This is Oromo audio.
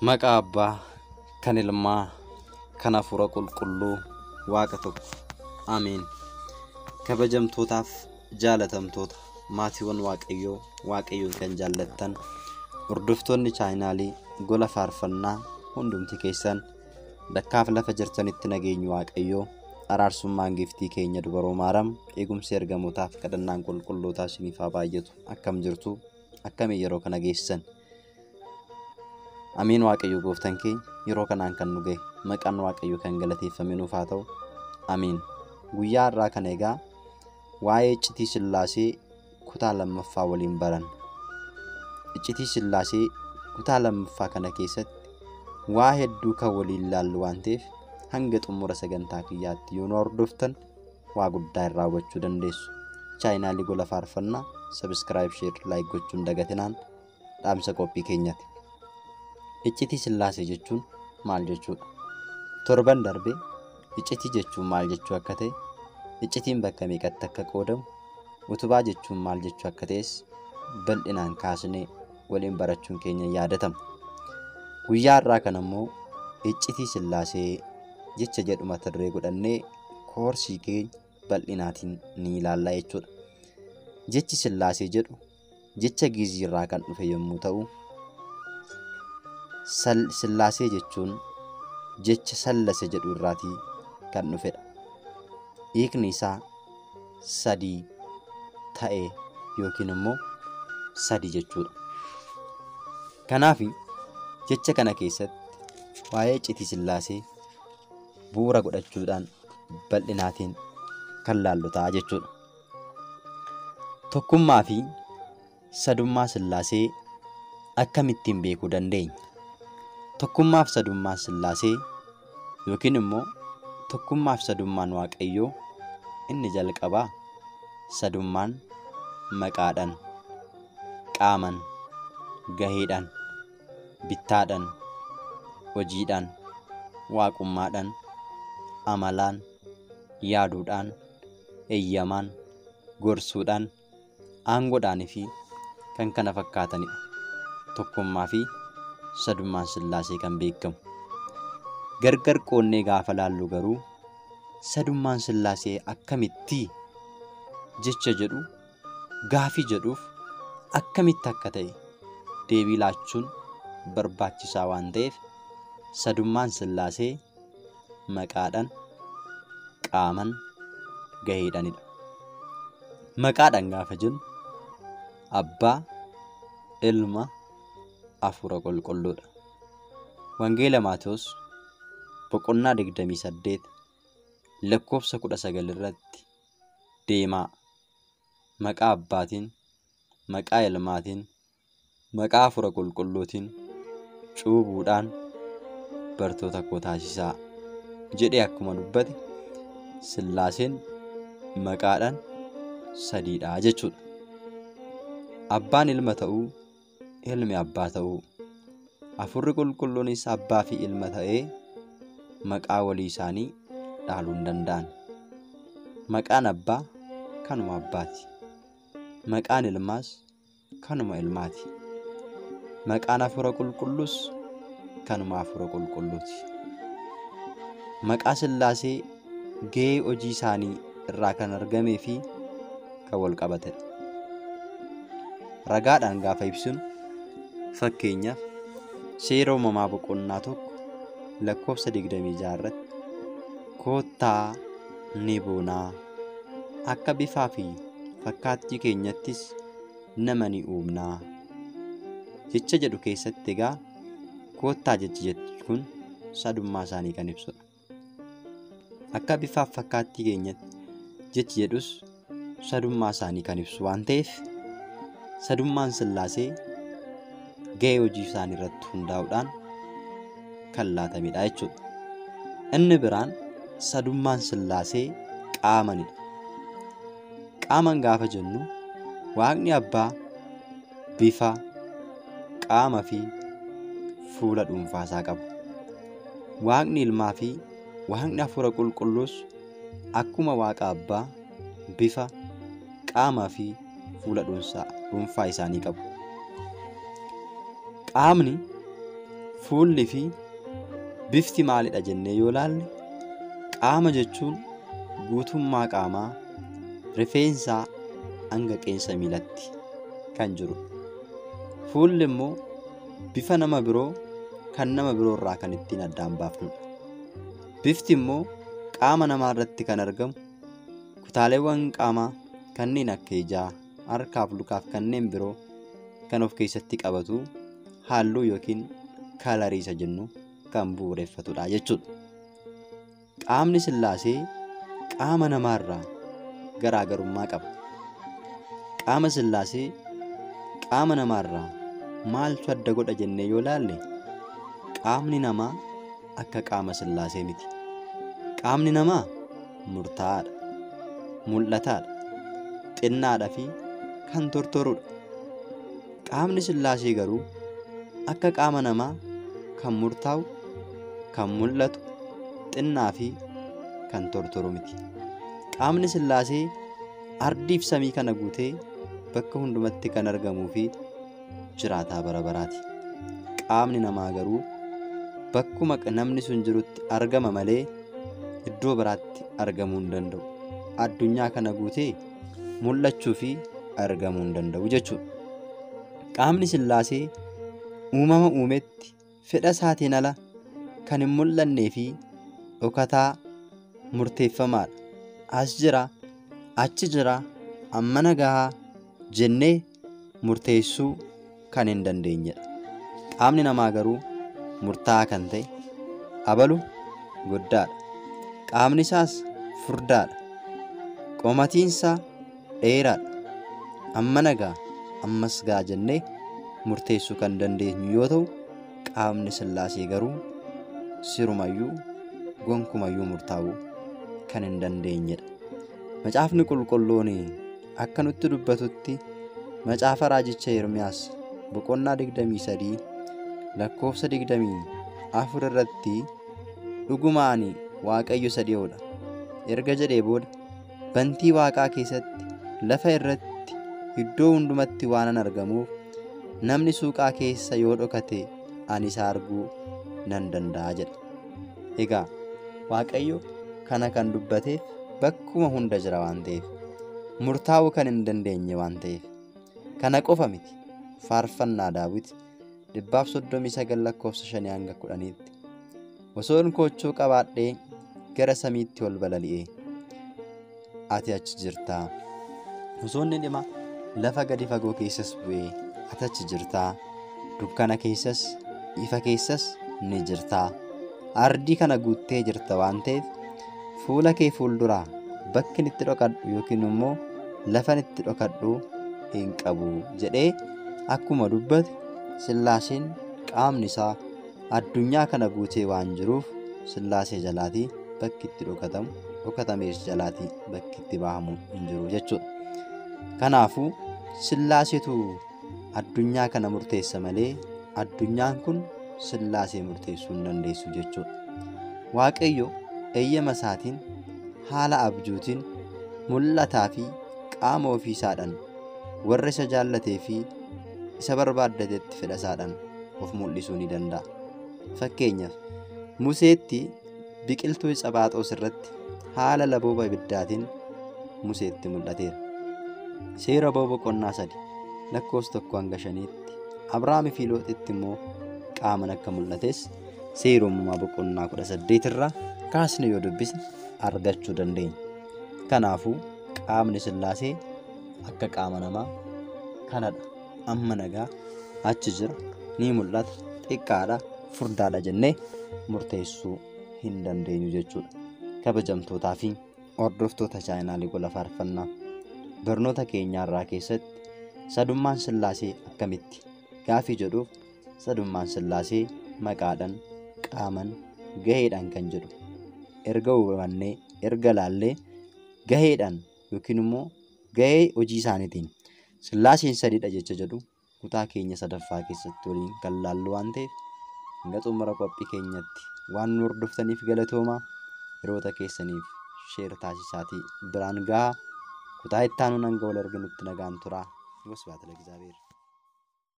Maqaa Abbaa, kan Ilmaa, kan Hafuura Qulqulluu, Waaqa tokko. Ameen. Kabajamtootaaf jaalatamtoota maatiiwwan Waaqayyoo, Waaqayyoon kan jaallattan, hordoftoonni chaayinaalii gola faarfannaa hundumti keessan bakkaaf lafa jirtanitti nageenyi Waaqayyoo, araarsummaan giiftii keenya dubaroo Maaram, eegumsi ergamootaaf kadhannaan qulqullootaa isiniif haa baay'atu. Akkam jirtu? Akkamii yeroo kana geessan? Ameen. Waaqayyo gooftaan keenya yeroo kanaan kan nu ga'e, maqaan Waaqayyo kan galateeffame nuuf haa ta'u. Ameen. Guyyaa har'aa kana egaa waa'ee iccitii Sillaasee kutaa lammaffaa waliin baranna. Iccitii Sillaasee kutaa lammaffaa kana keessatti waa hedduu kan waliin ilaallu waan ta'eef hanga xumura sagantaa kiyyaatti yoo nu hordoftan waa guddaa irraa hubachuu dandeessu. Chaayinaalii gola faarfannaa subscribe, share, like gochuun dagatinaan dhaamsa qophii keenyati. Iccitii Sillaasee jechuun maal jechuudha? Torban darbe iccitii jechuun maal jechuu akka ta'e, iccitiin bakka meeqatti akka qoodamu, utubaa jechuun maal jechuu akka ta'es bal'inaan kaasnee waliin barachuun keenya yaadatama. Guyyaa har'aa kana immoo iccitii Sillaasee jecha jedhu mata duree godhannee koorsii keenya bal'inaatiin ni ilaalla jechuudha. Jechi Sillaasee jedhu jecha Giizii irraa kan dhufe yommuu ta'u, Sillaasee jechuun jecha sallase jedhu irraatii kan dhufedha. Hiikni isaa sadii ta'e yookiin immoo sadi jechuudha. Kanaaf jecha kana keessatti waa'ee iccitii Sillaasee bu'uura godhachuudhaan bal'inaatiin kan laallu ta'a jechuudha. Tokkummaa fi sadummaa Sillaasee akkamittiin beekuu dandeenya? Tokkummaa fi sadummaan Sillaasee yookiin immoo tokkummaa fi sadummaan Waaqayyoo inni jalqabaa sadummaan maqaadhaan, qaaman, gaheedhaan, bittaadhaan, hojiidhaan, waaqummaadhaan, amalaan, yaaduudhaan, eeyyamaan, gorsuudhaan, aangoodhaanii fi kan kana fakkaatanidha. Tokkummaa fi sadummaan Sillaasee kan beekamu. Gargar qoonnee gaafa laallu garuu sadummaan Sillaasee akkamitti jecha jedhu gaafii jedhuuf akkamitti akka ta'e deebii laachuun barbaachisaa waan ta'eef sadummaan Sillaasee maqaadhaan, qaaman, gaheedhaanidha. Maqaadhaan gaafa jennu Abbaa, Ilma, Hafuura Qulqulluudha. Wangeela Maatewos boqonnaa 28 lakkoofsa 19 irratti deemaa maqaa Abbaatiin, maqaa Ilmaatiin, maqaa Hafuura Qulqulluutiin cuubuudhaan bartoota koo taasisaa jedhee akkuma dubbate Sillaaseen maqaadhaan sadiidha jechuudha. Abbaan ilma ta'uu, ilmi abbaa ta'uu, Hafuurri Qulqulluunis abbaa fi ilma ta'ee maqaa walii isaanii dhaaluu hin danda'an. Maqaan abbaa kanuma abbaati. Maqaan ilmaas kanuma ilmaati. Maqaan Hafuura Qulqulluus kanuma Hafuura Qulqulluuti. Maqaa Sillaasee gahee hojii isaanii irraa kan argamee fi kan wal qabatedha. Ragaadhaan gaafa ibsinu fakkeenyaaf seera uumamaa boqonnaa 1 lakkoofsa 26 irratti koottaa ni boonaa akka bifaa fi fakkaattii keenyattis nama ni uumnaa jecha jedhu keessatti egaa koottaa jechi jettu kun sadummaa isaanii kan ibsudha. Akka bifaa fi fakkaattii keenyatti jechi jedhus sadummaa isaanii kan ibsu waan ta'eef sadummaan Sillaasee gahee hojii isaanii irratti hundaa'uudhaan kan laatamedha jechuudha. Inni biraan sadummaan Sillaasee qaamanidha. Qaaman gaafa jennu Waaqni Abbaa bifa, qaama fi fuula dhuunfaa isaa qaba. Waaqni Ilmaa fi Waaqni Hafuura Qulqulluus akkuma Waaqa Abbaa bifa, qaama fi fuula dhuunfaa isaanii qabu. Qaamni Fuulli fi bifti maalidha jennee yoo ilaalle, qaama jechuun guutummaa qaamaa rifeensaa hanga qeensa miilatti kan jirudha. Fuulli immoo bifa nama biroo kan nama biroo irraa kan ittiin addaan baafnudha. Bifti immoo qaama namaa irratti kan argamu kutaaleewwan qaamaa kanneen akka ijaa, harkaaf lukaaf kanneen biroo kan of keessatti qabatu halluu yookiin kalarii isa jennu kan bu'uureffatudha jechuudha. Qaamni Sillaasee qaama namaarraa garaagarummaa qaba. Qaama Sillaasee qaama namaarraa maaltu adda godha jennee yoo ilaalle, qaamni namaa akka qaama Sillaasee miti. Qaamni namaa murtaa'aadha, mul'ataadha, xinnaadhaa fi kan tortorudha. Qaamni Sillaasee garuu akka qaama namaa kan murtaa'u, kan mul'atu, xinnaa fi kan tortoru miti. Qaamni Sillaasee ardiif samii kana guutee bakka hundumatti kan argamuu fi jiraataa bara baraati. Qaamni namaa garuu bakkuma namni sun jirutti argama malee iddoo biraatti argamuu hin danda'u. Addunyaa kana guutee mul'achuu fi argamuu hin danda'u jechuudha. Qaamni Sillaasee uumama uumetti fedha isaatiin ala kan hin mul'annee fi dhokataa murteeffamaadha. As jira, achi jira, ammana gahaa jennee murteessuu kan hin dandeenyedha. Qaamni namaa garuu murtaa'aa kan ta'e abalu guddaadha. Qaamni isaas furdaadha. Qomatiinsaa dheeraadha. Ammana gaha, ammas gaha jennee murteessuu kan dandeenyu yoo ta'u, qaamni Sillaasee garuu sirumayyuu gonkumayyuu murtaa'uu kan hin dandeenyedha. Macaafni qulqulluun akka nutti dubbatutti macaafa raajicha Ermiyaas boqonnaa 23 lakkoofsa 24 irratti dhuguma ani Waaqayyo isa dhi'oodha erga jedhee booda bantii waaqaa keessatti lafa irratti iddoo hundumatti waanan argamuuf namni suuqaa keessa yoo dhokate ani isa arguu nan danda'a jedha. Egaa Waaqayyo kana kan dubbateef bakkuma hunda jira waan ta'eef, murtaa'uu kan hin dandeenye waan ta'eef, kana qofa miti. Faarfannaa Daawit 139 lakkoofsa 5 hanga 10tti osoon koochoo qabaadhee gara samiitti ol balali'ee ati achi jirtaa. Osoon ni dhima lafa gadi fagoo keessas bu'ee ati achi jirtaa. Dukkana keessas ifa keessas ni jirtaa. Ardii kana guuttee jirta waan ta'eef fuula kee fuulduraa bakki itti dhokadhu yookiin immoo lafan itti dhokadhu hin qabu jedhee akkuma dubbate Sillaaseen qaamni isaa addunyaa kana guutee waan jiruuf Sillaasee jalaatii bakki itti dhokatamu dhokatamees jalaatii bakki itti bahamu hin jiru jechuudha. Kanaafuu Sillaaseetu addunyaa kana murteessa malee addunyaan kun Sillaasee murteessuu hin dandeessu jechuudha. Waaqayyo eeyyama isaatiin haala abjuutiin mul'ataa fi qaama ofiisaadhaan warra isa jaallatee fi isa barbaaddatetti fedha isaadhaan of mul'isuu ni danda'a. Fakkeenyaaf Museetti biqiltuu Itsabaaxoos irratti haala labooba ibiddaatiin Museetti mul'ateera. Seera ba'uu boqonnaa 3 lakkoofsa 1 hanga 5tti Abrahaamii fi Looxitti immoo qaaman akka mul'ates seera uumamaa boqonnaa 18 irraa kaasne yoo dubbisne argachuu dandeenya. Kanaafuu qaamni Sillaasee akka qaama namaa kanadha. Amma nagaa achi jira, ni mul'ata, xiqqaadha, furdaadha jennee murteessuu hin dandeenyu jechuudha. Kabajamtootaa fi hordoftoota chaayinaalii gola faarfannaa barnoota keenyaarraa keessatti sadummaan Sillaasee akkamitti gaafii jedhuuf sadummaan Sillaasee maqaadhaan, qaaman, gaheedhaan kan jedhu erga hubannee erga laallee gaheedhaan yookiin immoo gahee hojii isaaniitiin Sillaaseen sadiidha jecha jedhu kutaa keenya sadaffaa keessatti waliin kan laallu waan ta'eef hanga xumura qophii keenyatti waan nu hordoftaniif galatoomaa. Hiriyoota keessaniif sheer taasisaatii biraan gahaa. Kutaa itti aanuun hanga wal arginutti nagaan turaa. Wasbaata Lagizaabeer.